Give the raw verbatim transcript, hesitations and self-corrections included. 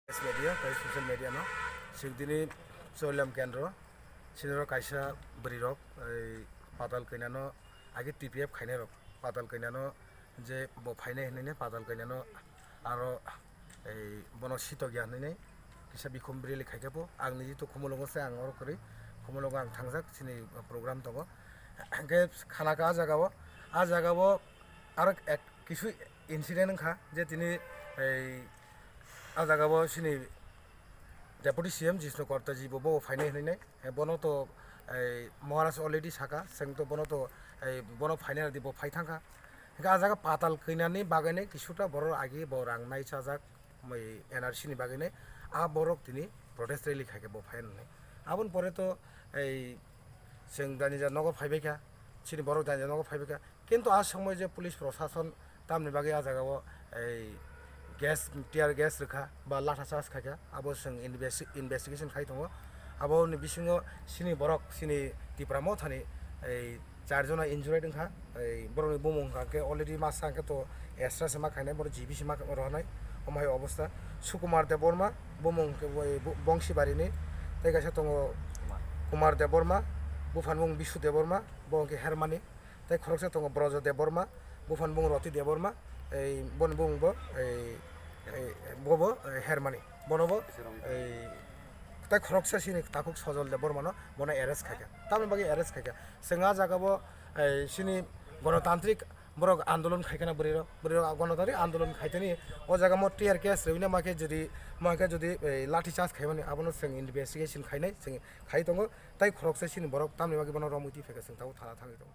Media, tei social media no. Swk dini Choilam Kendro, siniro kaisa bwrwi rok, ei Patal Kanya no age T P F khainai rok, Patal Kanya no je bo phainai hinui ne Patal Kanya no aro ei bono sitok ya hinui ne kisa bikhum rally khaikha po. Ang niji to Khumulwngo se ang oro kwrwi, Khumulwngo ang thangjak, chini program tongo. Hingke khana kha a jaga o, a jaga o aro ek kisu incident wngkha je tini ei a jaga o chini Deputy C M Jishnu Kortaji bo, bo phainai hinui nai. Eh, bono to, eh, Maharaj already saka, seng to bono to, eh, bono phainai di bo phai thangkha. Hingke a jaga Patal Kanya ni bagwi nai kisuta borok agi bo rang nai chajak, moi N R C ni bagwi nai. A borok tini protest rally khaikhe bo phai nai. Aboni pore to, eh, chwng jani ja nogo phaibaikha, chini borok jani ja nogo phaibaikha. Kintu a somoi je police prosason tamni bagwi a jaga o ei gas, tear gas rwkha ba latha charge khaikha, abo chwng investi-, investigation khai tongo. Aboni bisingo chini borok, chini Tipra Mothani ei char jona injured wngkha. Ei borokni bumung hwnkha khe already masa hwnkhe to extra se ma khainai, borok G B se ma rohornai, omo hai obostha. Sukumar Debbarma, bumung hwnkhe bo-, bo-, Bongsibarini, tei kaisa tongo Kumar Debbarma, buphang bumung Bisu Debbarma, bo hwnkhe Hermani. Tei khoroksa tongo Brojo Debbarma, buphang bung Roti Debbarma, ei boni bung bo, ei, ei, bo bo, ei, Hermani. Bono bo, ei, tei khoroksa sini takhuk Sojol Debbarmano bono arrest khaikha. Tamni bagwi arrest khaikha? Chwng a jaga bo, ei, sini gonotantrik borok andolon khaikha na bwrwi rok, bwrwi rok gonotantrik andolon khaitani o jaga mo tear gas rwina ma khe jodi, ma khe jodi, ei, lathi charge khaimani abono chwng investigation khainai, chwng khai tongo. Tei khoroksa sini borok tamni bagwi bono romwi twi phaikha chwng tabuk thana thangwi tongo.